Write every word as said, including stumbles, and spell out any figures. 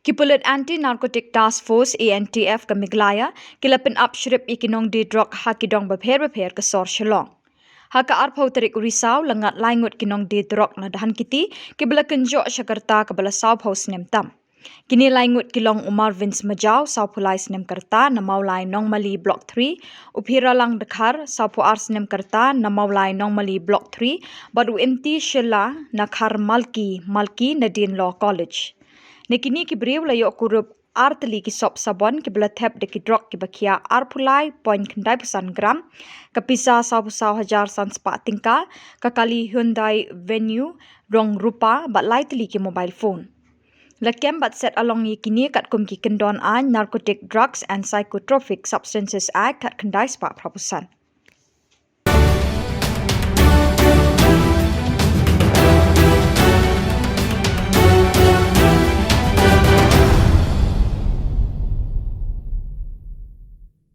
Ki pulit Anti Narcotic Task Force, ANTF ka Meghalaya ki la pynap shrip ïa ki nongdie drok ha ki dong bapher bapher ka sor Shillong. Ha ka arphew tarik u Risaw la ngat lai ngut ki nongdie drok na Dhankheti kiba la kynjoh sha ka rta kaba la sawphew snem tam. Kine lai ngut ki long u Marvin Smajaw, sawphew lai snem ka rta, na Mawlai Nongmali Block three, u Phiralang Dkhar, sawphew ar snem ka rta, na Mawlai Nongmali Block three, bad u Imti Shylla na Kharmalki Malki, Nadin Law College. Na kine ki briew la ïoh kurup ar tylli ki sop sabon kiba la thep da ki drok kiba khia arphew lai point khyndai phew san gram, ka pisa sawphew saw hajar san spah tyngka, ka kali Hyundai Venue rong rupa bad lai tylli ki mobile phone. La kem bad set along ïa kine katkum ki kyndon aiñ Narcotic Drugs and Psychotropic Substances Act khatkhyndai spah phra phew san.